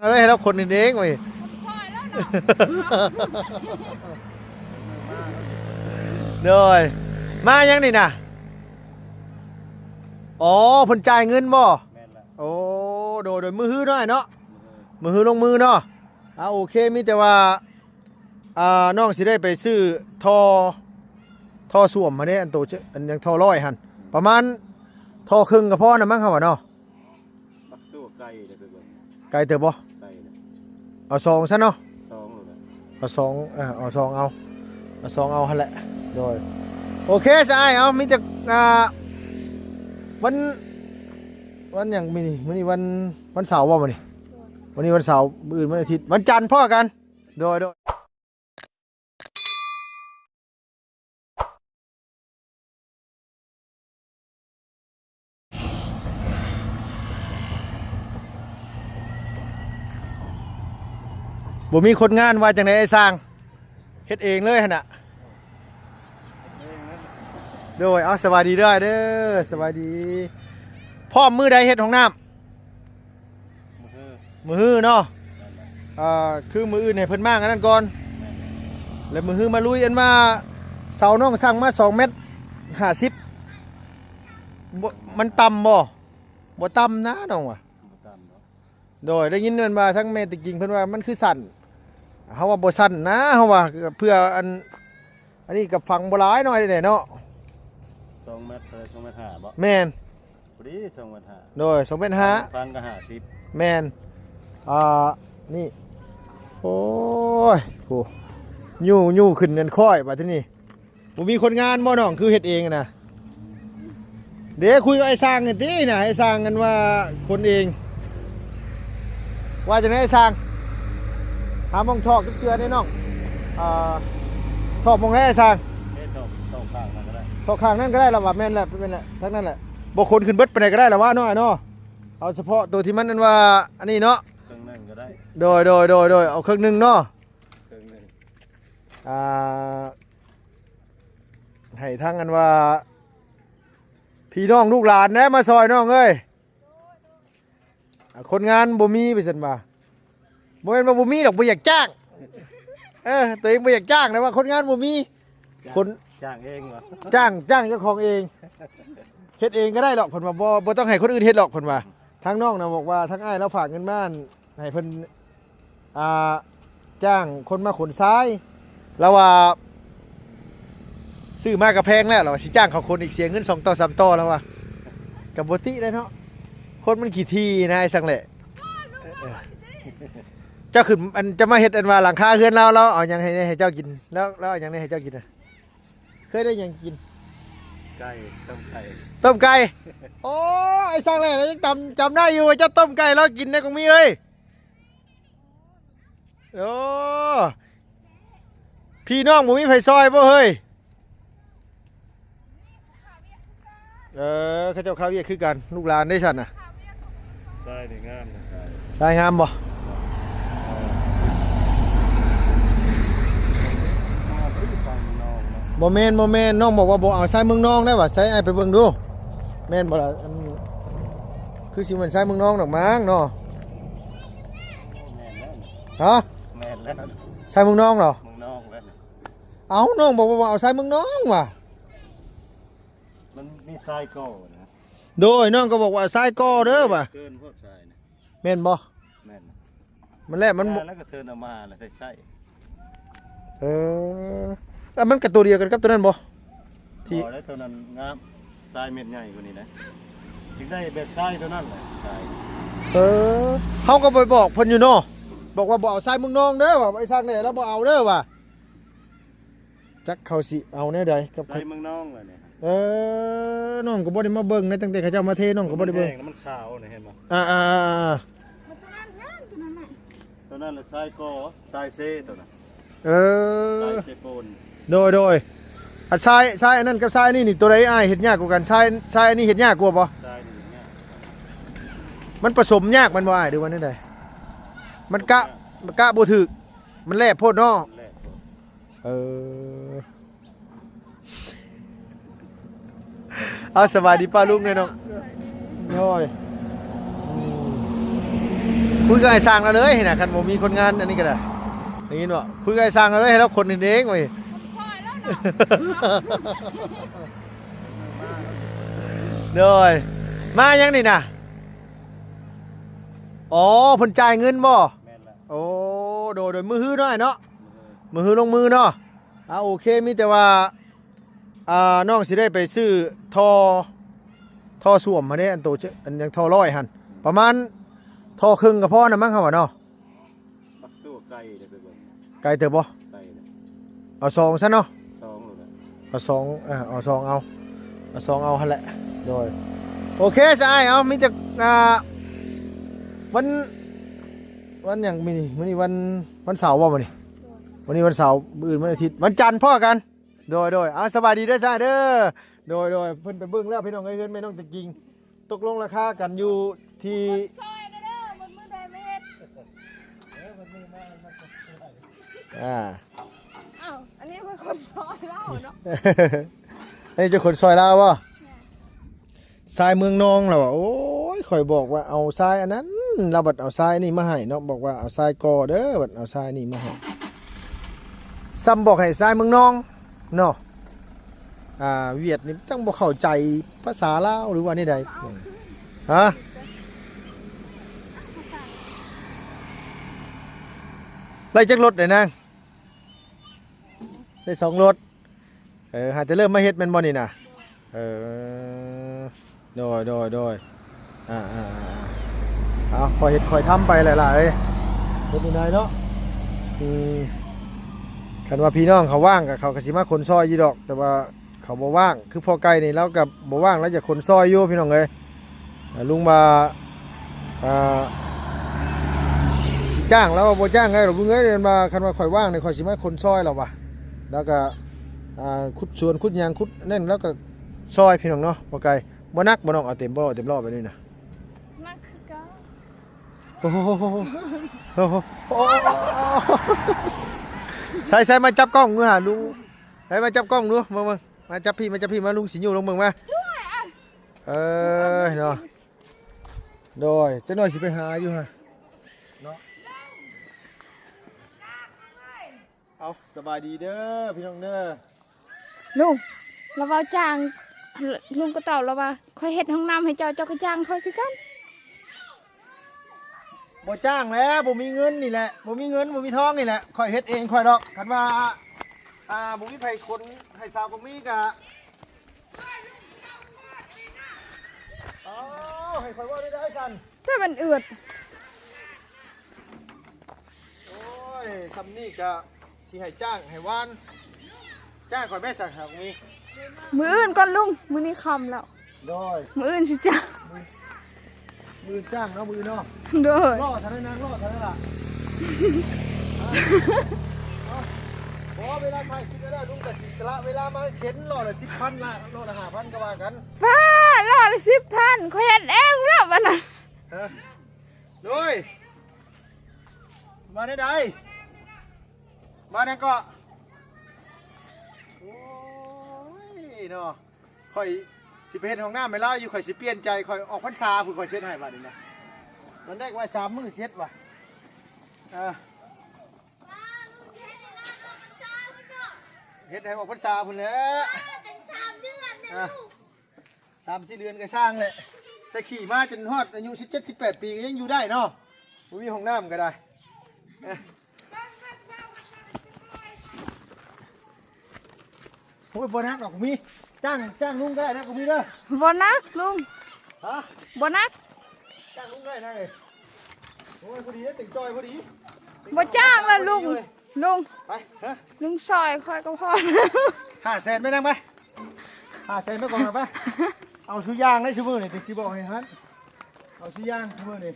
ເອົາໄວ້ໃຫ້ລາວຂົນເອງເວີຍ. ໂດຍ ມາຫຍັງນີ້ນະ? ອໍ ເພິ່ນຈ່າຍເງິນບໍ່? ແມ່ນລະ. ໂອ້ ໂດຍ ໂດຍ ມື້ຮືເນາະ ອ້າຍເນາະ. ມື້ຮື ມື້ຮືລົງມືເນາະ. ອ່າ ໂອເຄ ມີແຕ່ວ່າ ອ່າ ນ້ອງຊິໄດ້ໄປຊື້ທໍ່ ທໍ່ສ້ວມຫັ້ນເດ້ ອັນໂຕ ອັນຫຍັງ ທໍ່ຮ້ອຍຫັ້ນ ປະມານທໍ່ເຄິ່ງກໍພໍນະມັ້ງ ເຮົາວ່າເນາະ. ບັກໂຕໄກເດີ ໄປເບິ່ງ ໄກເຕີບບໍ່? ໄກເດີ. ເອົາສອງຊະເນາະ ສອງໂລດ. ເອົາສອງ ເອີ ເອົາສອງເອົາ ເອົາສອງເອົາຫັ້ນແຫຼະ. ໂດຍ ໂອເຄຊະອ້າຍ. ເອົາ ມີແຕ່ ອ່າ ວັນ ວັນຫຍັງມື້ນີ້? ມື້ນີ້ວັນ ວັນເສົາບໍ່ມື້ນີ້? ວັນນີ້ວັນເສົາ ມື້ອື່ນວັນອາທິດ ວັນຈັນພໍ້ກັນ. ໂດຍ ໂດຍ. ບໍ່ມີຄົນງານ ວ່າຈັ່ງໃດອ້າຍຊ່າງ? ເຮັດເອງເລີຍຫັ້ນນະ. ໂດຍ ເອົາ ສະບາຍດີເດີ ເດີ ສະບາຍດີ. ພ້ອມມື້ໃດເຮັດຫ້ອງນ້ຳ? ມື້ຮື ມື້ຮືເນາະ. ແມ່ນແຫຼະ. ອ່າ ຄືມື້ອື່ນໃຫ້ເພິ່ນມ້າງອັນນັ້ນກ່ອນ ແມ່ນແຫຼະ ແລ້ວມື້ຮືມາລຸຍ. ອັນວ່າເສົານ້ອງສັ່ງມາສອງແມັດຫ້າສິບ ບໍ່ ມັນຕ່ຳບໍ່? ບໍ່ຕ່ຳນະນ້ອງວ່າ. ບໍ່ຕ່ຳດອກ. ໂດຍ ໄດ້ຍິນແມ່ນວ່າທາງແມ່ຕະກິງເພິ່ນວ່າມັນຄືສັ້ນ ເຮົາວ່າບໍ່ສັ້ນນະ ເຮົາວ່າເພື່ອອັນ ອັນນີ້ກໍຝັງບໍ່ຫຼາຍໜ້ອຍໃດເນາະ. ສອງແມັດເທົ່າໃດ? ສອງແມັດຫ້າບໍ່? ແມ່ນ ພໍດີສອງແມັດຫ້າ. ໂດຍ ສອງແມັດຫ້າ ພັນກໍຫ້າສິບ. ແມ່ນ ອ່າ ນີ້ ໂອ້ຍ ໂອ້ ຍູ້ໆຂຶ້ນແມ່ນຂ້ອຍບາດທີນີ້. ບໍ່ມີຄົນງານບໍ່ນ້ອງ ຄືເຮັດເອງນະ? ເດ້ ຄຸຍກັບໄອ້ຊ່າງຫັ້ນຕິນະ ໄອ້ຊ່າງນັ້ນວ່າຄົນເອງ. ວ່າຈັ່ງໃດໄອ້ຊ່າງ? ຫາໝ່ອງຖອກຈັກເທື່ອເດ້ນ້ອງ. ອ່າ ຖອກໝ່ອງໃດໄອ້ຊ່າງ? ເດ້ ຖອກ ຖອກຂ້າງນັ້ນກໍໄດ້ ຖອກຂ້າງນັ້ນກໍໄດ້ລະວ່າ. ແມ່ນແຫຼະ ແມ່ນແຫຼະ ທາງນັ້ນແຫຼະ. ບໍ່ຂົນຂຶ້ນເບິດປານໃດກໍໄດ້ລະວ່ານ້ອຍເນາະ. ເອົາສະເພາະໂຕທີ່ມັນອັນວ່າອັນນີ້ເນາະ ເຄິ່ງໜຶ່ງກໍໄດ້. ໂດຍ ໂດຍ ໂດຍ ໂດຍ ເອົາເຄິ່ງໜຶ່ງເນາະ. ເຄິ່ງໜຶ່ງ ອ່າ ໃຫ້ທາງອັນວ່າພີ່ນ້ອງລູກຫຼານແດ່ມາຊ່ອຍນ້ອງເອີຍ. ອ່າ ຄົນງານບໍ່ມີວ່າຊັ້ນວ່າ. ບໍ່ແມ່ນວ່າບໍ່ມີດອກ ບໍ່ຢາກຈ້າງ. ເອີ ຕົວເອງບໍ່ຢາກຈ້າງ ແຕ່ວ່າຄົນງານບໍ່ມີ. ຄົນ ຈ້າງເອງບໍ່? ຈ້າງ ຈ້າງເຈົ້າຂອງເອງ. ເຮັດເອງກໍໄດ້ດອກ ເພິ່ນວ່າ ບໍ່ ບໍ່ຕ້ອງໃຫ້ຄົນອື່ນເຮັດດອກ ເພິ່ນວ່າ. ທາງນ້ອງນະບອກວ່າ ທາງອ້າຍລາວຝາກເງິນມາ ໃຫ້ເພິ່ນ ອ່າ ຈ້າງຄົນມາຂົນຊາຍ. ລາວວ່າຊື້ມາກໍແພງແລ້ວ ລາວວ່າຊິຈ້າງເຂົາຂົນອີກ ເສຍເງິນສອງຕໍ່ສາມຕໍ່ ລາວວ່າ. ກໍບໍ່ຕິໄດ້ເນາະ ຄົນມັນຂີ້ຖີ່ນະ ໄອ້ສັງແຫຼະ. ເອີ ເຈົ້າຂຶ້ນ ອັນ ເຈົ້າມາເຮັດອັນວ່າຫຼັງຄາເຮືອນລາວ ລາວເອົາຫຍັງໃຫ້ ໃຫ້ເຈົ້າກິນ? ລາວ ລາວເອົາຫຍັງໃຫ້ເຈົ້າກິນນະ? ເຄີຍໄດ້ຫຍັງກິນ? ໄກ່ ຕົ້ມໄກ່ ຕົ້ມໄກ່. ໂອ້ ໄອ້ສັງແຫຼະ ລາວຍັງຈຳ ຈຳໄດ້ຢູ່ວ່າເຈົ້າຕົ້ມໄກ່ລາວກິນໃນກົງມີເອີຍ. ໂອ້ ພີ່ນ້ອງບໍ່ມີໃຜຊ່ອຍບໍ່ເຮີ້ຍ? ເອີ ເຂົາເຈົ້າຄາວຽກຄືກັນ. ລູກຫຼານເດ້ຊັ້ນນະ? ຊາຍນີ້ງາມນະ ຊາຍງາມບໍ່? ບໍ່ແມ່ນ ບໍ່ແມ່ນ ນ້ອງບອກວ່າບໍ່ເອົາຊາຍເມືອງນອງໄດ້ຫວາ? ໃສ ອ້າຍໄປເບິ່ງດູ ແມ່ນບໍ່ລະ? ອັນ ຄືຊິແມ່ນຊາຍເມືອງນອງດອກມັ້ງເນາະ. ຮະ? ແມ່ນແລ້ວ ຊາຍເມືອງນອງເນາະ? ເມືອງນອງແລ້ວ. ເອົ້າ ນ້ອງບອກວ່າເອົາຊາຍເມືອງນອງຫວາ? ມັນມີຊາຍກໍນະ. ໂດຍ ນ້ອງກໍບອກວ່າຊາຍກໍເດີຫວາ? ເກີນໂພດຊາຍນະ. ແມ່ນບໍ່? ແມ່ນ. ມັນແຫຼະ ມັນ ແລ້ວກໍເທີນເອົາມາແລ້ວໄດ້ໃຊ້. ເອີ ແລ້ວມັນກໍຕົວດຽວກັນກັບຕົວນັ້ນບໍ່? ທີ່ ບໍ່ໄດ້ ຕົວນັ້ນງາມ ຊາຍເມັດໃຫຍ່ກວ່ານີ້ນະ. ຈຶ່ງໄດ້ແບບຊາຍຕົວນັ້ນແຫຼະ ຊາຍ. ເອີ ເຮົາກໍໄປບອກເພິ່ນຢູ່ເນາະ ບອກວ່າບໍ່ເອົາຊາຍເມືອງນອງເດີຫວາ? ໄອ້ສັກແດ່ລາວບໍ່ເອົາເດີຫວາ? ຈັກເຂົາຊິເອົາແນວໃດກັບ ໃສ່ເມືອງນອງແຫຼະນີ້. ເອີ ນ້ອງກໍບໍ່ໄດ້ມາເບິ່ງນະ ຕັ້ງແຕ່ເຂົາເຈົ້າມາເທ ນ້ອງກໍບໍ່ໄດ້ເບິ່ງ. ມັນແຫ້ງແລ້ວມັນຂາວນີ້ ເຫັນບໍ່? ອ່າໆໆໆ ເອົາຕົວນັ້ນແທນ ຕົວນັ້ນແຫຼະ ຕົວນັ້ນລະຊາຍກໍ ຊາຍເຊ ຕົວນັ້ນ. ເອີ ຊາຍເຊໂປນ. ໂດຍໆ ອັນຊາຍ ຊາຍອັນນັ້ນກັບຊາຍອັນນີ້ນີ້ ຕົວໃດອ້າຍເຮັດຍາກກວ່າກັນ? ຊາຍ ຊາຍອັນນີ້ເຮັດຍາກກວ່າບໍ່? ຊາຍນີ້ເຮັດຍາກ. ມັນປະສົມຍາກແມ່ນບໍ່ອ້າຍ ຫຼືວ່າແນວໃດ? ມັນກະ ມັນກະບໍ່ຖືກ ມັນແຫຼບໂພດເນາະ. ແຫຼບໂພດ. ເອີ ເອົາ ສະບາຍດີປ້າລຸງເດີນ້ອງ. ໂດຍ ອືມ ຄຸຍກັບອ້າຍຊ່າງລາວເລີຍນະ ຄັນບໍ່ມີຄົນງານອັນນີ້ກໍໄດ້ ໄດ້ຍິນບໍ່? ຄຸຍກັບອ້າຍຊ່າງລາວເລີຍ ໃຫ້ລາວຂົນເອງເວີຍ. ໂດຍ ມາຫຍັງນີ້ນະ? ອໍ ເພິ່ນຈ່າຍເງິນບໍ່? ແມ່ນລະ. ໂອ້ ໂດຍ ໂດຍ ມື້ຮືເນາະ ອ້າຍເນາະ ມື້ຮື ມື້ຮືລົງມືເນາະ. ອ່າ ໂອເຄ ມີແຕ່ວ່າ ອ່າ ນ້ອງຊິໄດ້ໄປຊື້ທໍ່ ທໍ່ສ້ວມຫັ້ນເດ້ ອັນໂຕ ອັນຫຍັງ ທໍ່ຮ້ອຍຫັ້ນ ປະມານທໍ່ເຄິ່ງກໍພໍນະມັ້ງ ເຮົາວ່າເນາະ. ບັກໂຕໄກເດ້ໄປເບິ່ງ ໄກເຕີບບໍ່? ໄກນະ ເອົາສອງຊັ້ນເນາະ ສອງໂລດ ເອົາສອງ ເອີ ເອົາສອງເອົາ ເອົາສອງເອົາຫັ້ນແຫຼະ. ໂດຍ ໂອເຄຊະອ້າຍ ເອົາ ມີແຕ່ ອ່າ ວັນ ວັນຫຍັງມື້ນີ້? ມື້ນີ້ວັນ ວັນເສົາບໍ່ມື້ນີ້? ວັນນີ້ວັນເສົາ ມື້ອື່ນວັນອາທິດ ວັນຈັນພໍ້ກັນ. ໂດຍ ໂດຍ ເອົາ ສະບາຍດີເດີຊະເດີ. ໂດຍ ໂດຍ ເພິ່ນໄປເບິ່ງແລ້ວພີ່ນ້ອງເອີຍ ເຮືອນແມ່ນ້ອງຕະກິງ ຕົກລົງລາຄາກັນຢູ່ທີ່ ຊ່ອຍແດ່ເດີ ໝົດມື້ໃດມາເຮັດ ອ່າ ອ້າວ ອັນນີ້ເພິ່ນຄົນຊ່ອຍລາວເນາະ ອັນນີ້ເຈົ້າຄົນຊ່ອຍລາວບໍ່? ຊາຍເມືອງນອງລາວວ່າ ໂອ້ຍ ຂ້ອຍບອກວ່າເອົາຊາຍອັນນັ້ນ ລາວບັດເອົາຊາຍອັນນີ້ມາໃຫ້ເນາະ ບອກວ່າເອົາຊາຍກໍເດີ ບັດເອົາຊາຍນີ້ມາໃຫ້ ຊ່ຳບອກໃຫ້ຊາຍເມືອງນອງເນາະ. ອ່າ ຫວຽດນີ້ຈັ່ງບໍ່ເຂົ້າໃຈພາສາລາວ ຫຼືວ່າແນວໃດ? ຮະ? ໄດ້ຈັກລົດໄດ໋ນາງ? ໄດ້ສອງລົດ. ເອີ ຫາແຕ່ເລີ່ມມາເຮັດແມ່ນບໍ່ນີ້ນະ? ເອີ ໂດຍ ໂດຍ ໂດຍ ອ່າ ອ່າ ອ່າ ເອົາ ຄ່ອຍເຮັດຄ່ອຍທຳໄປຫຼາຍໆ ເຮັດແນວໃດເນາະ. ອືມ ຄັນວ່າພີ່ນ້ອງເຂົາວ່າງກໍ ເຂົາກໍຊິມາຂົນຊ່ອຍຢູ່ດອກ ແຕ່ວ່າເຂົາບໍ່ວ່າງ ຄືພໍ່ໄກ່ນີ້ລາວກໍບໍ່ວ່າງ ລາວຢາກຂົນຊ່ອຍຢູ່ ພີ່ນ້ອງເອີຍ. ລຸງວ່າ ອ່າ ຊິຈ້າງ ລາວວ່າບໍ່ຈ້າງໄດ້ດອກລຸງເອີຍ ເພິ່ນວ່າ ຄັນວ່າຂ້ອຍວ່າງນີ້ ຂ້ອຍຊິມາຂົນຊ່ອຍລາວວ່າ ລາວກໍ ອ່າ ຂຸດສວນຂຸດຫຍັງ ຂຸດນັ້ນ ລາວກໍຊ່ອຍ ພີ່ນ້ອງເນາະ. ບໍ່ໄກ ບໍ່ໜັກບໍ່ນ້ອງ ເອົາເຕັມບໍ່ ເອົາເຕັມລໍ້ແບບນີ້ນະ? ໜັກຄືເກົ່າ. ໂອ້ໂຫ ໂອ້ໂຫ ໃສ່ໆ ມາຈັບກ້ອງດູຫາລຸງ ໃສ່ ມາຈັບກ້ອງດູ ເບິ່ງໆ ມາຈັບພີ້ ມາຈັບພີ້ ມາ ລຸງຊິຍູ້ລົງເບິ່ງມາ. ເອີຍເນາະ ໂດຍ ຈັກໜ່ອຍຊິໄປຫາຢູ່ຫັ້ນເນາະ. ເອົາ ສະບາຍດີເດີພີ່ນ້ອງເດີ. ລຸງ ລາວເວົ້າຈ້າງ ລຸງກໍຕອບລາວວ່າ ຂ້ອຍເຮັດຫ້ອງນ້ຳໃຫ້ເຈົ້າ ເຈົ້າກໍຈ້າງຂ້ອຍຄືກັນ. ບໍ່ຈ້າງແຫຼະ ບໍ່ມີເງິນນີ້ແຫຼະ ບໍ່ມີເງິນ ບໍ່ມີທອງນີ້ແຫຼະ ຂ້ອຍເຮັດເອງຂ້ອຍດອກ. ຄັນວ່າ ອ່າ ບໍ່ມີໃຜຂົນໃຫ້ສາວກໍມີກະ ເອົາ ໃຫ້ຂ້ອຍເວົ້າໄດ້ໃດຊັ້ນ ແຕ່ມັນອຶດ. ໂອ້ຍ ຊ່ຳນີ້ກະຊິໃຫ້ຈ້າງໃຫ້ວານ ຈ້າງຂ້ອຍແມ່ສາວກໍມີ. ມື້ອື່ນກ່ອນລຸງ ມື້ນີ້ຄ່ຳແລ້ວ. ໂດຍ ມື້ອື່ນຊິຈ້າງ ມື້ ມື້ຈ້າງເນາະ ມື້ອື່ນເນາະ. ໂດຍ ລໍເທົ່ານັ້ນນາງ ລໍເທົ່ານັ້ນລະ. ບໍ່ ເວລາຖ່າຍຄລິບແລ້ວ ລຸງກໍຊິສະຫຼະເວລາມາເຂັນລໍ້ລະສິບພັນລະ ລໍ້ລະຫ້າພັນກໍວ່າກັນ. ປ້າ ລໍ້ລະສິບພັນ ຂ້ອຍເຮັດເອງແລ້ວບັດນັ້ນ. ຮະ ໂດຍ ມາແນວໃດ? ມາແນວເກາະ. ໂອ້ຍເນາະ ຂ້ອຍຊິໄປເຮັດຫ້ອງນ້ຳໃຫ້ລາວຢູ່ ຂ້ອຍຊິປ່ຽນໃຈ ຂ້ອຍອອກພັນສາພຸ້ນ ຂ້ອຍເຊັດໃຫ້ບາດນີ້ນະ. ຕອນແລກວ່າສາມມື້ເຊັດວ່າ ເອີ ເຮັດໃຫ້ອອກພັນສາພຸ້ນແຫຼະ. ເປັນສາມເດືອນແມ່ລູກ ສາມສີ່ເດືອນກໍຊ່າງແຫຼະ ແຕ່ຂີ່ມາຈົນຮອດອາຍຸສິບເຈັດ ສິບແປດປີກໍຍັງຢູ່ໄດ້ເນາະ ບໍ່ມີຫ້ອງນ້ຳກໍໄດ້. ໂອ້ຍ ບໍ່ໜັກດອກ ມີ ຈ້າງ ຈ້າງລຸງກໍໄດ້ນະ ກໍມີເດີ. ບໍ່ໜັກລຸງ. ຮະ? ບໍ່ໜັກ ຈ້າງລຸງໄດ້ນະ. ໂອ້ຍ ພໍດີເດ້ ເຕັງຈ່ອຍພໍດີ. ບໍ່ຈ້າງລະລຸງ. ລຸງ ໄປ ຮະ ລຸງຊ່ອຍຂ້ອຍກໍພໍ. ຫ້າແສນໄປນຳໄປ ຫ້າແສນໄປກ່ອນໄປ. ເອົາສູ່ຢ່າງໄດ້ຊຸມື້ນີ້ ເຕັງຊິບອກໃຫ້ຫັ້ນ ເອົາສູ່ຢ່າງຊຸມື້ນີ້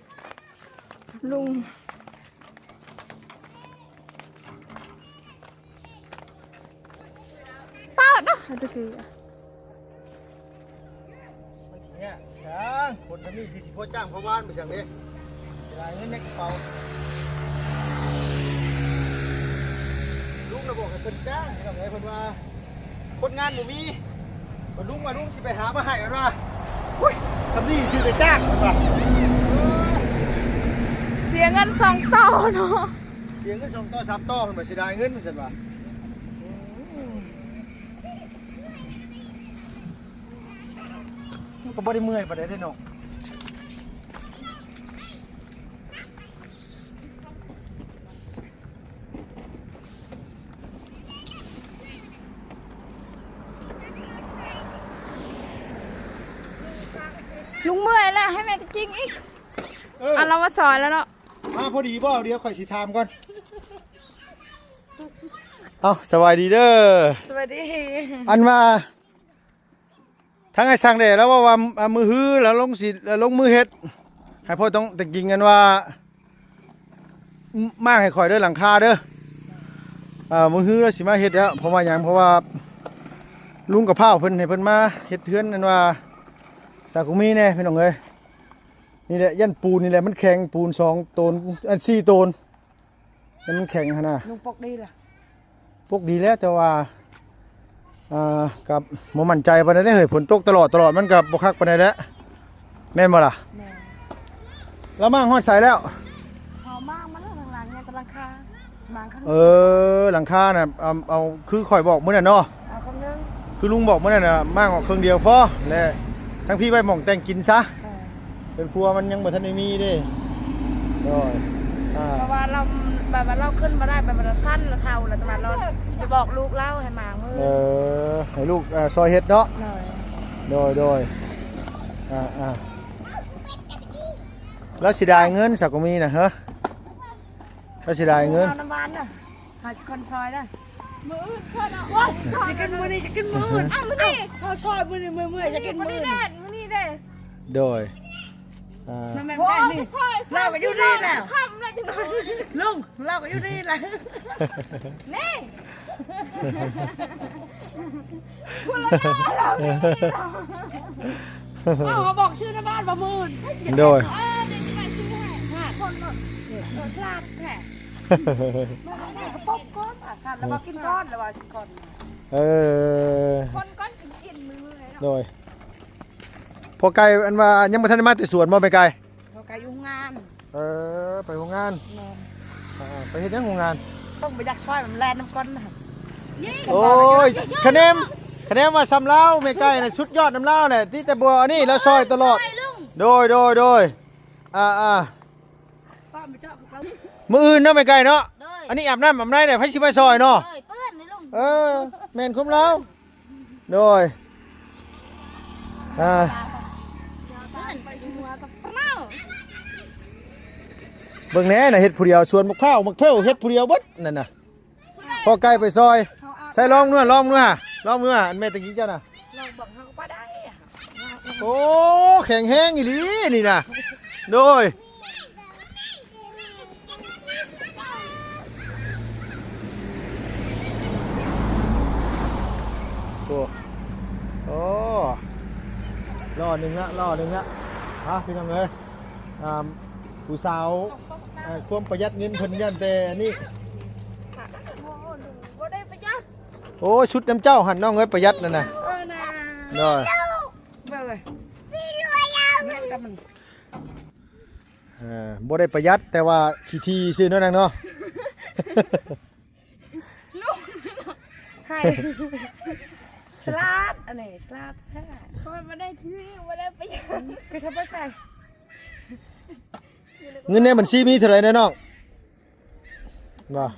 ລຸງ. ປາດເນາະ ຕະກີ້ ມັນຊິຍາກຊ່າງ ຄົນທຳນີ້ຊິ ຊິພໍຈ້າງພໍວານໄປຊ່າງເດ້ ຫຼາຍເງິນໃນກະເປົາ. ລຸງລະບອກໃຫ້ເພິ່ນຈ້າງ ເພິ່ນວ່າຄົນງານບໍ່ມີ ເພິ່ນ ລຸງວ່າລຸງຊິໄປຫາມາໃຫ້ ເພິ່ນວ່າ ອຸ້ຍ ຊ່ຳນີ້ຊິໄປຈ້າງ ເພິ່ນວ່າ. ເອີ ຊິ ສຽເງິນສອງຕໍ່ເນາະ ເສຍເງິນສອງຕໍ່ສາມຕໍ່ ເພິ່ນວ່າເສຍດາຍເງິນ ວ່າຊັ້ນວ່າ. ມັນກໍບໍ່ໄດ້ເມື່ອຍປານໃດເດ້ເນາະ. ລຸງເມື່ອຍແລ້ວ ໃຫ້ແມ່ຕະກິງອີກ. ເອີ ອ່ະ ລາວມາຊ່ອຍແລ້ວເນາະ. ມາພໍດີບໍ່? ດຽວຂ້ອຍຊິຖາມກ່ອນ. ເອົ້າ ສະບາຍດີເດີ. ສະບາຍດີ. ອັນວ່າ ທາງອ້າຍຊ່າງແດ່ລາວເວົ້າວ່າ ອາ ມື້ຮືລາວລົງຊິ ລາວລົງມືເຮັດ ໃຫ້ພໍ່ຕ້ອງແຕ່ງກິງ ອັນວ່າ ມ- ມ້າງໃຫ້ຂ້ອຍເດີ ຫຼັງຄາເດີ. ອາ ມື້ຮືລາວຊິມາເຮັດແລ້ວ. ເພາະວ່າຫຍັງ? ເພາະວ່າລຸງກະພ້າວເພິ່ນ ໃຫ້ເພິ່ນມາເຮັດເຮືອນ ອັນວ່າ ສາກຸມີແດ່ ພີ່ນ້ອງເອີຍ. ນີ້ແຫຼະ ຢ້ານປູນນີ້ແຫຼະ ມັນແຂງ ປູນສອງໂຕນ ອັນ ສີ່ໂຕນ ແລ້ວມັນແຂງຫັ້ນນະ. ລຸງປົກດີລະ? ປົກດີແລ້ວ ແຕ່ວ່າ ອ່າ ກໍບໍ່ໝັ້ນໃຈປານໃດເດ້ເຮີ້ຍ ຝົນຕົກຕະຫຼອດ ຕະຫຼອດ ມັນກໍບໍ່ຄັກປານໃດແຫຼະ ແມ່ນບໍ່ລະ? ແມ່ນ. ລາວມ້າງຮອດໃສແລ້ວ? ເຮົາມ້າງມາແລ້ວ ທາງຫຼັງ ຍັງແຕ່ຫຼັງຄາ ມ້າງຂ້າງ ເອີ ຫຼັງຄານະ ເອົາ ເອົາ ຄືຂ້ອຍບອກມື້ນັ້ນເນາະ ເອົາເຄິ່ງໜຶ່ງ ຄືລຸງບອກມື້ນັ້ນນະ ມ້າງອອກເຄິ່ງດຽວພໍ ແລະ ທັງພີ້ໄວ້ໝ່ອງແຕ່ງກິນຊະ. ເອີ ເຮືອນຄົວມັນຍັງບໍ່ທັນໄດ້ມີເດ້. ໂດຍ ອ່າ ເພາະວ່າລາວ ແບບວ່າລາວຂຶ້ນບໍ່ໄດ້ ແບບວ່າລາວສັ່ນ ລາວເຖົ້າແລ້ວ ແຕ່ວ່າລາວໄປບອກລູກລາວໃຫ້ມາມື້ ເອີ ໃຫ້ລູກ ເອີ ຊ່ອຍເຮັດເນາະ. ໂດຍ ໂດຍ ໂດຍ ອ່າ ອ່າ ລາວເສຍດາຍເງິນ ສາວກໍມີນະ ເຮີ້ຍ ລາວເສຍດາຍເງິນ. ເອົານ້ຳຫວານນະ ຫາຊິຄົນຊ່ອຍນະ. ມື້ອື່ນກ່ອນເນາະ ໂອ້ຍ ຈະກິນມື້ນີ້ ຈະກິນມື້ອື່ນ. ອ້າວ ມື້ນີ້ ເຮົາຊ່ອຍມື້ນີ້ ເມື່ອຍໆ ຈະກິນມື້ອື່ນ. ມື້ນີ້ແດດ ມື້ນີ້ເດ້. ໂດຍ ອ່າ ແມ່ນໆ ນີ້ ລາວກໍຢູ່ນີ້ແຫຼະ ຄ່ຳແລ້ວຈັ່ງ ລຸງ ລາວກໍຢູ່ນີ້ແຫຼະ ນີ້ ຜູ້ລະລາວ ເອົາ ບອກຊື່ນະບ້ານວ່າມື້ອື່ນ. ໂດຍ ເອີ ດຽວຊິໄປຊື້ໃຫ້ ຫ້າຄົນເນາະ ເອີ ສະຫຼາດແທ້. ມາໃຫ້ກະປົບກ່ອນ ອາ ຄັນລະວ່າກິນກ່ອນ ລະວ່າຊິກ່ອນ. ເອີ ຄົນກ່ອນກິນ ກິນມື້ໆເນາະ. ໂດຍ ພໍ່ໄກ່ ອັນວ່າຍັງບໍ່ທັນໄດ້ມາແຕ່ສວນບໍ່ ແມ່ໄກ່? ພໍ່ໄກ່ຢູ່ໂຮງງານ. ເອີ ໄປໂຮງງານ. ແມ່ນ. ອ່າ ໄປເຮັດຫຍັງໂຮງງານ? ເພິ່ນບໍ່ຢາກຊ່ອຍ ມັນແລ່ນນຳກ່ອນ. ໂອ້ຍ ຄະແນນ ຄະແນນວ່າຊ່ຳລາວ ແມ່ໄກ່ນະ ສຸດຍອດນຳລາວແຫຼະ ຕິແຕ່ບໍ່ອັນນີ້ ລາວຊ່ອຍຕະຫຼອດ. ໂດຍ ໂດຍ ໂດຍ ອ່າ ອ່າ ມື້ອື່ນເນາະ ແມ່ໄກ່ເນາະ. ໂດຍ ອັນນີ້ອາບນ້ຳອາບໃນແຫຼະ ໃຜຊິມາຊ່ອຍເນາະ? ໂດຍ ເປື້ອນນີ້ລຸງ. ເອີ ແມ່ນຄວາມລາວ. ໂດຍ ອ່າ ເບິ່ງແດ່ນະ ເຮັດຜູ້ດຽວ ສວນໝາກພ້າວ ໝາກເພົວ ເຮັດຜູ້ດຽວເບິດນັ້ນນະ. ພໍ່ໄກ່ໄປຊ່ອຍ ໃສ່ລອງດູ ລອງດູ ລອງດູ ອັນແມ່ຕະກີ້ເຈົ້ານະ. ລອງເບິ່ງ ເຮົາກໍບໍ່ໄດ້. ໂອ້ ແຂງແຮງອີ່ຫຼີນີ້ນະ. ໂດຍ ໂອ້ ໂອ້ ລໍ້ໜຶ່ງລະ ລໍ້ໜຶ່ງລະ. ອ່າ ພີ່ນ້ອງເອີຍ ອ່າ ຜູ້ສາວ ເອີ ຄວາມປະຢັດເງິນເພິ່ນຢ້ານແຕ່ອັນນີ້. ບໍ່ໄດ້ປະຢັດ. ໂອ້ຍ ຊຸດນຳເຈົ້າຫັ້ນນ້ອງເອີຍ ປະຢັດນັ້ນນະ. ເອີນະ ໂດຍ ເບິ່ງເລີຍ ແມ່ນກັບມັນ. ເອີ ບໍ່ໄດ້ປະຢັດ ແຕ່ວ່າຂີ້ຖີ່ຊື່ເນາະນາງເນາະ. ໃຫ້ ສະຫຼາດ ອັນນີ້ສະຫຼາດແທ້. ເພາະມັນບໍ່ໄດ້ທີ່ ບໍ່ໄດ້ປະຢັດ ຄືທຳມະຊາດ. ເງິນໃນບັນຊີມີເທົ່າໃດນະນ້ອງ? ບໍ່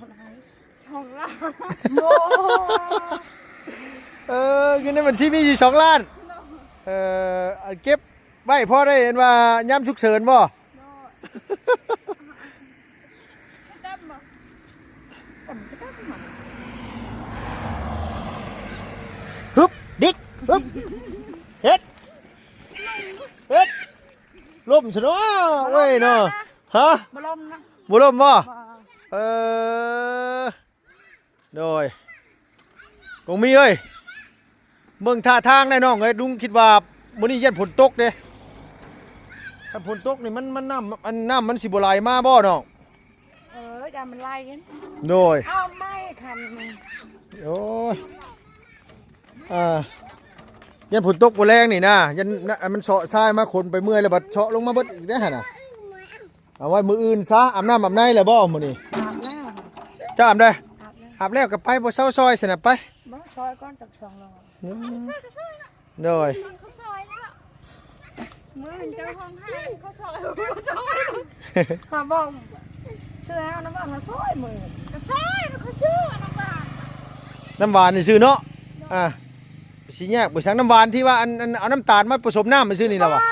ສອງລ້ານ. ໂອ້ ເອີ ເງິນໃນບັນຊີມີຢູ່ສອງລ້ານ. ເອີ ເກັບໄວ້ພໍໄດ້ ອັນວ່າຍາມສຸກເສີນບໍ່? ຮຶບ ດິກ ຮຶບ ເຮັດ ເຮັດ ລົ້ມຊະເນາະ. ໂອ້ຍເນາະ. ຮະ? ບໍ່ລົ້ມນະ. ບໍ່ລົ້ມບໍ່? ບໍ່. ເອີ ໂດຍ ກົງມີເອີຍ ເບິ່ງທ່າທາງແນ່ນ້ອງເອີຍ ລຸງຄິດວ່າມື້ນີ້ຢ້ານຝົນຕົກເດ້. ຖ້າຝົນຕົກນີ້ມັນ ມັນນ້ຳ ອັນນ້ຳມັນຊິບໍ່ໄຫຼມາບໍ່ນ້ອງ? ເອີ ຢ້ານມັນໄຫຼ. ໂດຍ ເອົາໄມ້ຄັນ. ໂອ້ຍ ອ່າ ຢ້ານຝົນຕົກບໍ່ແລງນີ້ນະ ຢ້ານ ອັນມັນເຊາະຊາຍມາ ຄົນໄປເມື່ອຍແລ້ວບັດເຊາະລົງມາເບິດອີກເດ້ຫັ້ນນະ. ເອົາໄວ້ມື້ອື່ນຊະ. ອາບນ້ຳອາບໃນແລ້ວບໍ່ມື້ນີ້? ອາບແລ້ວ. ເຈົ້າອາບໄດ້? ອາບແລ້ວ. ອາບແລ້ວກໍໄປ ບໍ່ເຊົາຊອຍຊັ້ນນະ ໄປ. ບໍ່ ຊອຍກ່ອນຈັກສອງລອບ. ໂດຍ. ເຂົາຊອຍແລ້ວ ມື້ເຈົ້າຮ້ອງໄຫ້ ເຂົາຊອຍ ເຂົາຊອຍ ເຂົາບອກ ຊື່ແລ້ວນຳຫວານເຂົາຊອຍມື້ ກໍຊອຍ ເຂົາຊື່ນຳຫວານ ນຳຫວານຊື່ເນາະ. ອ່າ ຊິຍາກບໍ່? ສັງນຳຫວານທີ່ວ່າ ອັນ ອັນ ເອົານ້ຳຕານມາປະສົມນ້ຳຊື່ນີ້ລະຫວາ? ຮ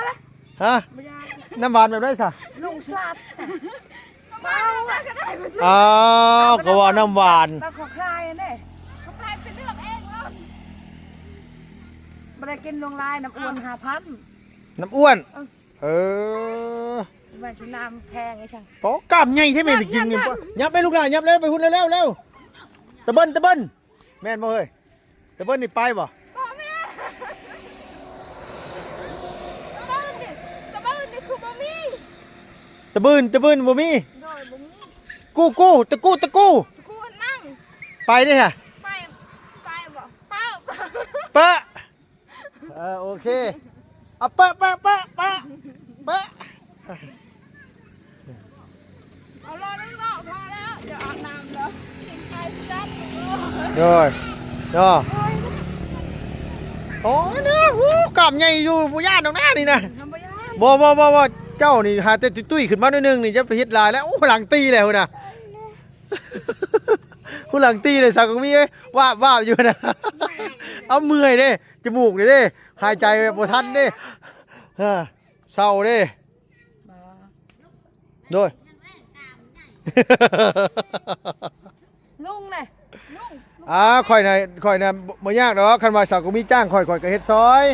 ະ? ບໍ່ຍາກ. ນ້ຳຫວານແບບໃດຊະ? ລຸງສະຫຼາດ. ອ້າວ ກໍວ່ານ້ຳຫວານ ແລ້ວເຂົາຂາຍເດ້ ເຂົາຂາຍໄປເລືອກເອງໂລດ. ບໍ່ໄດ້ກິນຫຼວງຫຼາຍ ນ້ຳອ້ວນຫ້າພັນ. ນ້ຳອ້ວນ? ເອີ ເອີ ແມ່ນຊິນ້ຳແພງອີ່ຫຍັງ. ໂອ້ ກ້າມໃຫຍ່ແທ້ແມ່ນກິນນີ້. ຫຍັບໄປລູກຫຼານ ຫຍັບແລ້ວ ໄປພຸ້ນແລ້ວ ແລ້ວ. ຕະເບິ່ນ ຕະເບິ່ນ ແມ່ນບໍ່ເຮີ້ຍ? ຕະເບິ່ນນີ້ໄປບໍ່? ບໍ່ແມ່ນ ຕະເບິ່ນນີ້ ຕະເບິ່ນນີ້ຄືບໍ່ມີ. ຕະເບິ່ນ ຕະເບິ່ນບໍ່ມີ. ໂດຍ ບໍ່ມີ. ກູ້ ກູ້ ຕະກູ້ ຕະກູ້ ຕະກູ້ນັ້ນ ໄປເດ້ຫະ. ໄປ ໄປບໍ່? ເປີ້ ເປີ້. ເອີ ໂອເຄ. ເອົາ ເປີ້ ເປີ້ ເປີ້ ເປີ້ ເປີ້. ເອົາລໍໜຶ່ງເນາະ ພໍແລ້ວ ດຽວອາບນ້ຳແລ້ວ ກິນໄຂ່ຊິດັນ. ໂດຍ ເນາະ. ໂອ້ຍ ໂອ້ ກ້າມໃຫຍ່ຢູ່ ບໍ່ຢ້ານດອກນານີ້ນະ. ບໍ່ ບໍ່ ບໍ່ ບໍ່ ເຈົ້ານີ້ຫາແຕ່ຕຸ້ຍໆຂຶ້ນມາໜ້ອຍໜຶ່ງນີ້ ຢ່າໄປເຮັດຫຼາຍແລ້ວ. ໂອ້ ຫຼັງຕີແລ້ວພຸ້ນນະ ຜູ້ຫຼັງຕີເລີຍ ສາວກະມີເອີຍ ວາບໆຢູ່ນະ. ເອົາ ເມື່ອຍເດ້ ຈະມູກນີ້ເດ້ ຫາຍໃຈແບບບໍ່ທັນເດ້ ເຊົາເດ້. ໂດຍ ລຸງນະ ລຸງ ອ່າ ຂ້ອຍນະ ຂ້ອຍນະ ບໍ່ຍາກດອກ ຄັນວ່າສາວກະມີຈ້າງຂ້ອຍ ຂ້ອຍກໍເຮັດຊອຍ.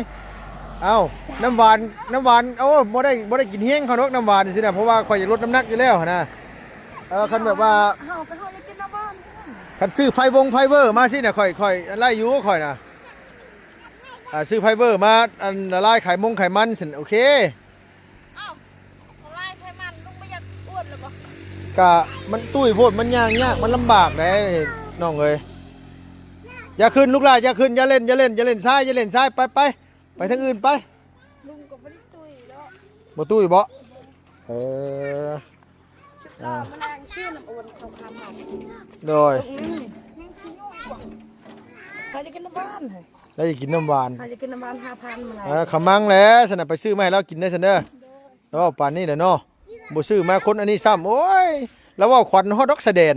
ເອົ້າ ນ້ຳຫວານ ນ້ຳຫວານ ໂອ້ ບໍ່ໄດ້ ບໍ່ໄດ້ກິນຮຽງເຂົາດອກ ນ້ຳຫວານຊີ້ນະ ເພາະວ່າຂ້ອຍຢາກລົດນ້ຳໜັກຢູ່ແລ້ວຫັ້ນນະ. ເອີ ຄັນແບບວ່າ ເຮົາກໍ ເຮົາຢາກກິນນ້ຳຫວານ ຄັນຊື້ໄຟວົງໄຟເວີມາຊີ້ນະ ຂ້ອຍ ຂ້ອຍໄດ້ຢູ່ ຂ້ອຍນະ. ອ່າ ຊື້ໄຟເວີມາ ອັນ ລະລາຍໄຂມົງໄຂມັນຊັ້ນ ໂອເຄ. ອ້າວ ລະລາຍໄຂມັນ ລຸງບໍ່ຢາກອ້ວນແລ້ວບໍ່? ກະມັນຕຸ້ຍໂພດ ມັນຍ່າງຍາກ ມັນລຳບາກເດ້ນ້ອງເອີຍ. ຢ່າຂຶ້ນລູກຫຼານ ຢ່າຂຶ້ນ ຢ່າເຫຼັ້ນ ຢ່າເຫຼັ້ນ ຢ່າເຫຼັ້ນຊາຍ ຢ່າເຫຼັ້ນຊາຍ ໄປ ໄປ ໄປທາງອື່ນໄປ. ລຸງກໍບໍ່ໄດ້ຕຸ້ຍດອກ. ບໍ່ຕຸ້ຍບໍ? ເອີ ສິບລ້ອມາແລງຊື່ນ້ຳອ້ວນເຂົ້າຄຳເຮົາ. ໂດຍ ອືມ ໃຜຈະກິນນ້ຳຫວານ? ໃຜຈະກິນນ້ຳຫວານ? ໃຜຈະກິນນ້ຳຫວານ ຫ້າພັນມາແລງ. ເອີ ຂະມັງແຫຼະ ຊັ້ນນະ ໄປຊື້ມາໃຫ້ລາວກິນເດີຊັ້ນເດີ. ໂດຍ ລາວເວົ້າປານນີ້ແຫຼະເນາະ ບໍ່ຊື້ມາຄົນອັນນີ້ຊ້ຳ. ໂອ້ຍ ລາວເວົ້າຂວັນຮອດດອກສະແດນ.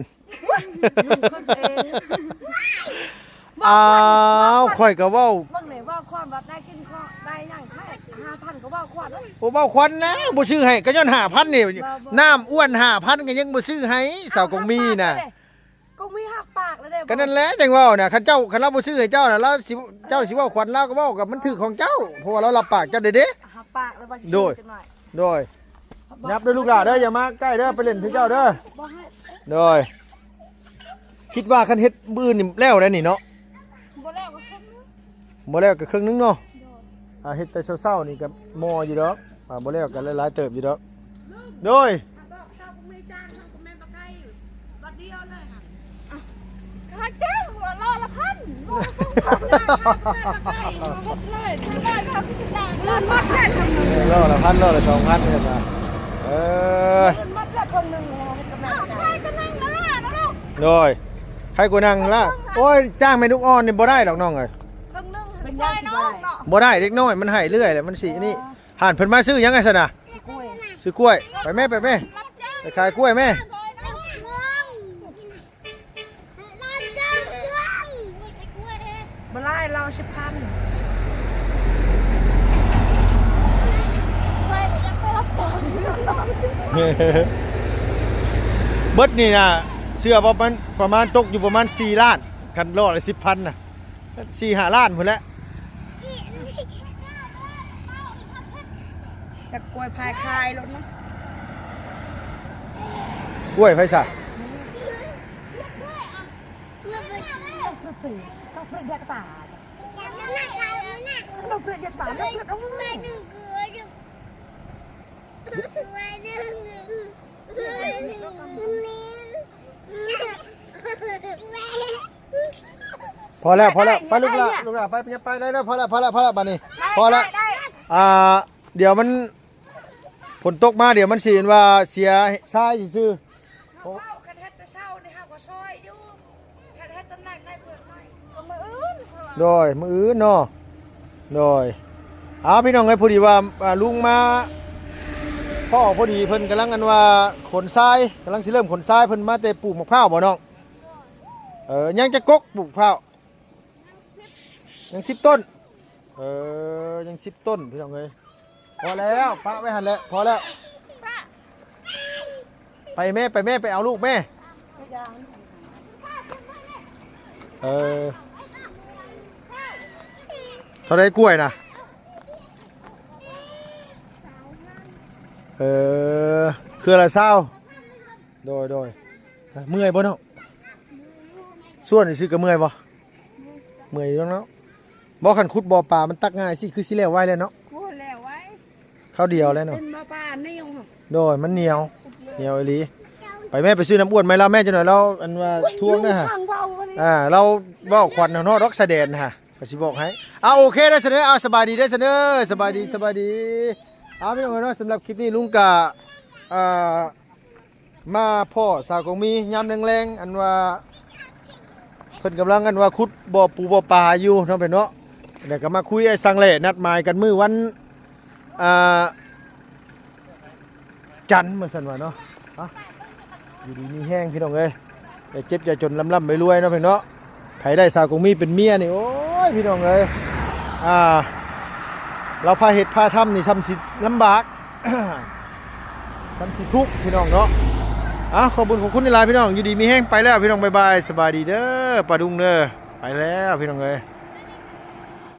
ອ້າວ ຂ້ອຍກໍເວົ້າ ເບິ່ງແດ່ ເວົ້າຄວາມວ່າໄດ້ກິນເຄາະໄດ້ຫຍັງແທ້ ຫ້າພັນກໍເວົ້າຄວາມ. ໂອ້ ເວົ້າຄວັນນະ ບໍ່ຊື້ໃຫ້ ກໍຍ້ອນຫ້າພັນນີ້ ບໍ່ ບໍ່ ນ້ຳອ້ວນຫ້າພັນກໍຍັງບໍ່ຊື້ໃຫ້ ສາວກົງມີນະ. ກົງມີຫັກປາກແລ້ວເດ້. ກໍນັ້ນແຫຼະຈັ່ງເວົ້ານະ ຄັນເຈົ້າ ຄັນລາວບໍ່ຊື້ໃຫ້ເຈົ້ານະ ລາວຊິ ເຈົ້າຊິເວົ້າຄວັນລາວກໍເວົ້າກັບມັນຖືກຂອງເຈົ້າ ເພາະວ່າລາວຮັບປາກເຈົ້າເດ້ເດ້. ຫັກປາກແລ້ວວ່າຊິ ໂດຍ ຊື້ຈັກໜ້ອຍ. ໂດຍ ຫຍັບເດີລູກຫຼານເດີ ຢ່າມາໃກ້ເດີ ໄປຫຼິ້ນຄືເຈົ້າເດີ. ໂດຍ ຄິດວ່າຄັນເຮັດມື້ອື່ນນີ້ແລ້ວໄດ໋ນີ້ເນາະ. ບໍ່ແລ້ວກໍເຄິ່ງໜຶ່ງ ບໍ່ແລ້ວກໍເຄິ່ງໜຶ່ງເນາະ. ໂດຍ ອ່າ ເຮັດແຕ່ເຊົ້າໆນີ້ກໍມໍຢູ່ດອກ. ອ່າ ບໍ່ແລ້ວກໍຫຼາຍໆເຕີບຢູ່ດອກ. ໂດຍ ດອກຊາວບໍ່ມີຈ້າງ ເຮົາກໍແມ່ນປາໄກ່ບັດດຽວເລີຍຫັ້ນ. ເອົາ ຄ່າຈ້າງວ່າລ້ອລະພັນ ລ້ອລະສອງພັນ ເຮັດເລີຍ ເງິນໝົດແລ້ວ ລ້ອລະພັນ ລ້ອລະສອງພັນເພິ່ນວ່າ. ເອີ ເງິນໝົດແລ້ວເຄິ່ງໜຶ່ງ ເຮົາເຮັດກຳໄລ. ໂດຍ ໃຜກວ່ານັ່ງລະ. ໂອ້ຍ ຈ້າງແມ່ລູກອ່ອນນີ້ບໍ່ໄດ້ດອກນ້ອງເອີຍ. ເຄິ່ງໜຶ່ງ ເປັນຫຍັງຊິບໍ່ໄດ້? ບໍ່ໄດ້ ເດັກນ້ອຍມັນໃຫ້ເລື້ອຍແຫຼະ ມັນຊິນີ້. ຫັ້ນເພິ່ນມາຊື້ຫຍັງໄອ້ຊັ້ນນະ? ຊື້ກ້ວຍ. ຊື້ກ້ວຍ ໄປແມ່ ໄປແມ່ ໄປຂາຍກ້ວຍແມ່. ບໍ່ຫຼາຍ ລາວສິບພັນ. ເບິດນີ້ນະ ເຊື່ອບໍ່ ມັນປະມານ ຕົກຢູ່ປະມານສີ່ລ້ານ ຄັນລ້ອລະສິບພັນນະ. ສີ່ຫ້າລ້ານພຸ້ນແຫຼະ. ຈັກກ້ວຍພາຍຂາຍໂລດເນາະ. ກ້ວຍໃຜຊະ? ພໍແລ້ວ ພໍແລ້ວ ໄປລູກຫຼານ ລູກຫຼານ ໄປ ໄປ ໄປ ໄດ້ແລ້ວ ພໍແລ້ວ ພໍແລ້ວ ພໍແລ້ວ ບາດນີ້ ໄດ້ ພໍແລ້ວ ໄດ້ ໄດ້ ອ່າ ດຽວມັນ ຝົນຕົກມາດຽວມັນຊິເຫັນວ່າເສຍຊາຍຊື່ໆ. ເຮົາເວົ້າຄັນເຮັດແຕ່ເຊົ້ານີ້ເຮົາກໍຊ່ອຍຢູ່ ຄັນເຮັດຕອນແລງໄດ້ເພິ່ນໃໝ່ ກໍມື້ອື່ນ. ໂດຍ ມື້ອື່ນເນາະ. ໂດຍ ອ້າວ ພີ່ນ້ອງເອີຍ ພໍດີວ່າ ອ່າ ລຸງມາພໍ້ພໍດີ ເພິ່ນກຳລັງ ອັນວ່າ ຂົນຊາຍ ກຳລັງຊິເລີ່ມຂົນຊາຍ ເພິ່ນມາແຕ່ປູກໝາກພ້າວບໍ່ນ້ອງ? ເອີ ຍັງຈັກກົກປູກພ້າວ? ຍັງສິບຕົ້ນ. ເອີ ຍັງສິບຕົ້ນ ພີ່ນ້ອງເອີຍ. ພໍແລ້ວ ປະໄວ້ຫັ້ນແຫຼະ ພໍແລ້ວ. ໄປແມ່ ໄປແມ່ ໄປເອົາລູກແມ່. ເອີ ເທົ່າໃດກ້ວຍນະ? ເອີ ເຄືອລະຊາວ. ໂດຍ ໂດຍ. ເມື່ອຍບໍ່ນ້ອງ? ສ່ວນຊື່ກໍເມື່ອຍບໍ່? ເມື່ອຍຢູ່ເນາະ. ບໍ່ ຄັນຂຸດບໍ່ປາມັນຕັກງ່າຍຊິ ຄືຊິແລ້ວໄວແລ້ວເນາະ. ໂອ້ ແລ້ວໄວ ຄາວດຽວແລ້ວເນາະ. ເປັນບໍ່ປາໜຽວ. ໂດຍ ມັນໜຽວ ໜຽວອີ່ຫຼີ. ໄປແມ່ ໄປຊື້ນ້ຳອ້ວນມາໃຫ້ລາວແມ່ ຈັກໜ່ອຍລາວ ອັນວ່າ ໂອ້ຍ ທວງນະ. ລຸງຊ່າງເວົ້າອັນນີ້ ອ່າ ລາວເວົ້າຂວັນເຮົາເນາະ ດອກຊາຍແດນນະ ກໍຊິບອກໃຫ້. ເອົາ ໂອເຄເດີຊະເນີ ເອົາ ສະບາຍດີເດີຊະເນີ ສະບາຍດີ ສະບາຍດີ. ເອົາ ພີ່ນ້ອງເອີຍເນາະ ສຳລັບຄລິບນີ້ລຸງກະ ອ່າ ມາພໍ້ສາວກອງມີຍາມແລງໆ ອັນວ່າ ເພິ່ນກຳລັງ ອັນວ່າ ຂຸດບໍ່ປູບໍ່ປາຢູ່ເນາະ ເພິ່ນເນາະ. ແລ້ວກໍມາຄຸຍໄອ້ສັງແຫຼ້ ນັດໝາຍກັນມື້ວັນ ອ່າ ຈັນ ວ່າຊັ້ນວ່າເນາະ. ອ່ະ ຢູ່ດີມີແຮງ ພີ່ນ້ອງເອີຍ ຢ່າເຈັບຢ່າຈົນ ລ່ຳໆລວຍໆເນາະ ພີ່ນ້ອງເນາະ. ໃຜໄດ້ສາວກົງມີເປັນເມຍນີ້ ໂອ້ຍ ພີ່ນ້ອງເອີຍ ອ່າ ລາວພາເຮັດພາທຳນີ້ຊ່ຳຊິລຳບາກ ຊ່ຳຊິທຸກ ພີ່ນ້ອງເນາະ. ອ່າ ຂອບບຸນຂອບຄຸນຫຼາຍໆ ພີ່ນ້ອງ ຢູ່ດີມີແຮງ ໄປແລ້ວ ພີ່ນ້ອງ ບາຍບາຍ ສະບາຍດີເດີ ປ້າດຸງເດີ ໄປແລ້ວ ພີ່ນ້ອງເອີຍ.